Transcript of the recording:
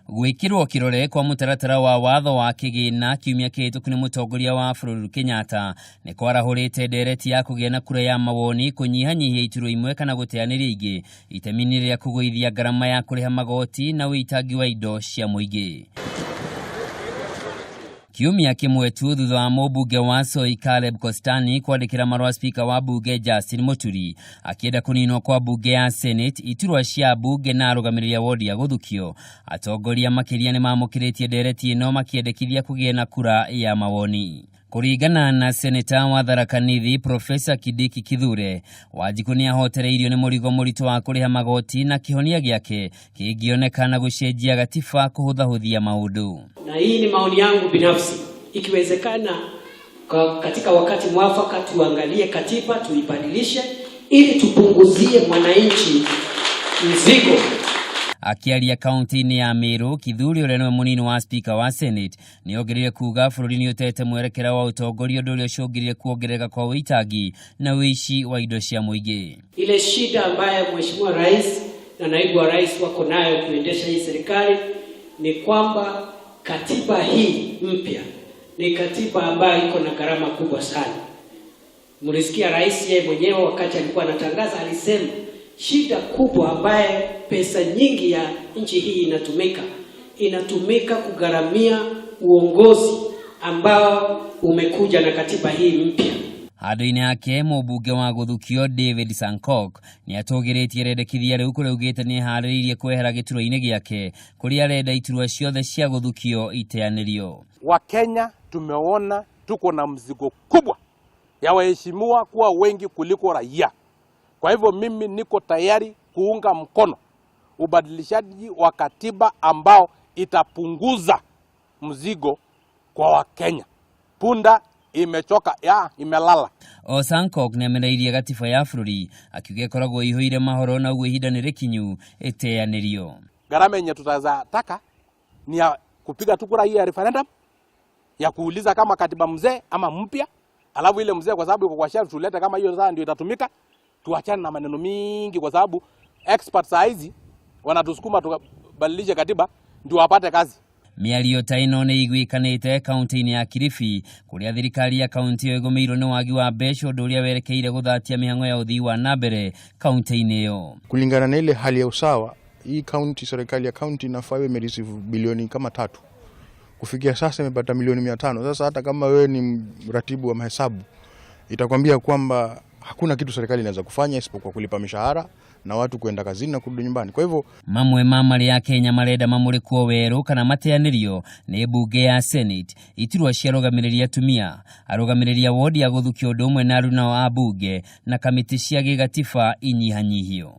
Gwĩkĩrwo kĩrore kwa mũtaratara wa watho wa kĩgĩna kiumia kĩhĩtũku nĩ mũtongoria wa bũrũri Kenyatta nĩ kwarahũrĩte ndereti ya kũgĩa na kura ya mawoni kũnyihanyihia iturwa imwe kana gũteanĩria ingĩ itemi-inĩ rĩa kũgũithia ngarama ya kũrĩha magoti na ũitangi wa indo cia mũingĩ. Kiumia kĩmwe tu thutha wa mũmbunge wa Soy Caleb Kostani kwandĩkĩra marũa spika wa mbunge Justin Muturi akĩenda kũninwo kwa mbunge ya Senate, iturwa cia mbunge na arũgamĩrĩri a wodi ya gũthukio, atongoria makĩria nĩ mamũkĩrĩtie ndereti ĩno makĩendekithia kũgĩe na kura ya mawoni. Kũringana na seneta wa Tharaka Nithi Profesa Kindiki Kithure, Wanjikũ nĩ ahotereirio nĩ mũrigo mũritũ wa kũrĩha magoti na kĩhonia gĩake kĩngĩoneka na gũcenjia gatiba kũhũthahũthia maũndũ. Na hii ni maoni yangu binafsi, ikiwezekana katika wakati mwafaka tuangalie katiba tuibadilishe ili tupunguzie mwananchi mzigo. Akĩaria kaunti-inĩ ya Meru, Kithure ũrĩa nĩwe mũnini wa spika wa Senate nĩongereire kuga bũrũri nĩ ũtete mwerekera wa ũtongoria ũndũ ũrĩa ũcũngĩrĩire kuongerereka kwa ũitangi na ũici wa indo cia mũingĩ. Ile shida ambayo Mheshimiwa Rais na naibu wa rais wako nayo kuendesha hii serikali ni kwamba katiba hii mpya ni katiba ambayo iko na gharama kubwa sana. Mlisikia rais yeye mwenyewe wakati alikuwa anatangaza alisema shida kubwa ambaye pesa nyingi ya nchi hii inatumika kugharamia uongozi ambao umekuja na katiba hii mpya. Handũ-inĩ hake mũmbunge wa gũthukio David Sankok nĩ atũgĩrĩtie rĩendekithia rĩu kũrĩa augĩte nĩ eharĩrĩirie kwehera gĩturwa-inĩ gĩake kũrĩa arenda iturwa ciothe cia gũthukio iteanĩrio. Wakenya tumeona tuko na mzigo kubwa ya waheshimiwa kuwa wengi kuliko raia. Kwa hivyo mimi niko tayari kuunga mkono ubadilishaji wa katiba ambao itapunguza mzigo kwa Wakenya. Punda imechoka ya imelala. O Sankok nĩ ameneirie gatiba ya bũrũri akiuga ĩkoragwo ĩihũire mahoro na ũguo ihinda nĩ rĩkinyu ĩteanĩrio. Gharama yenye tutaweza taka ni ya kupiga tu kura hii ya referendum ya kuuliza kama katiba mzee ama mpya, alafu ile mzee kwa sababu iko kwa shelf tulete kama hiyo sasa ndio itatumika. Tuachane na maneno mingi, kwa sababu experts saa hizi wanatusukuma tubadilishe katiba ndio wapate kazi. Mĩario ta ĩno nĩ iguĩkanĩte kaunti-inĩ ya Kilifi kũrĩa thirikari ya kaunti ĩyo ĩgũmĩirwo nĩ wagi wa mbeca ũndũ ũrĩa werekeire gũthatia mĩhang'o ya ũthii wa na mbere kaunti-inĩ ĩyo. Kulingana na ile hali ya usawa, hii kaunti, serikali ya kaunti inafaa iwe imereceive bilioni kama 3. Kufikia sasa imepata milioni 500. Sasa hata kama wewe ni mratibu wa mahesabu itakwambia kwamba hakuna kitu serikali inaweza kufanya isipokuwa kulipa mishahara na watu kwenda kazini na kurudi nyumbani. Kwa hivyo mamwe ma marĩa Kenya marenda mamũrĩkwo werũ kana mateanĩrio nĩ mbunge ya Senate, iturwa cia arũgamĩrĩri atumia, arũgamĩrĩri a wodi ya gũthukio ũndũ ũmwe na arunao a mbunge na kamĩtĩ cia gĩgatiba inyihanyihio.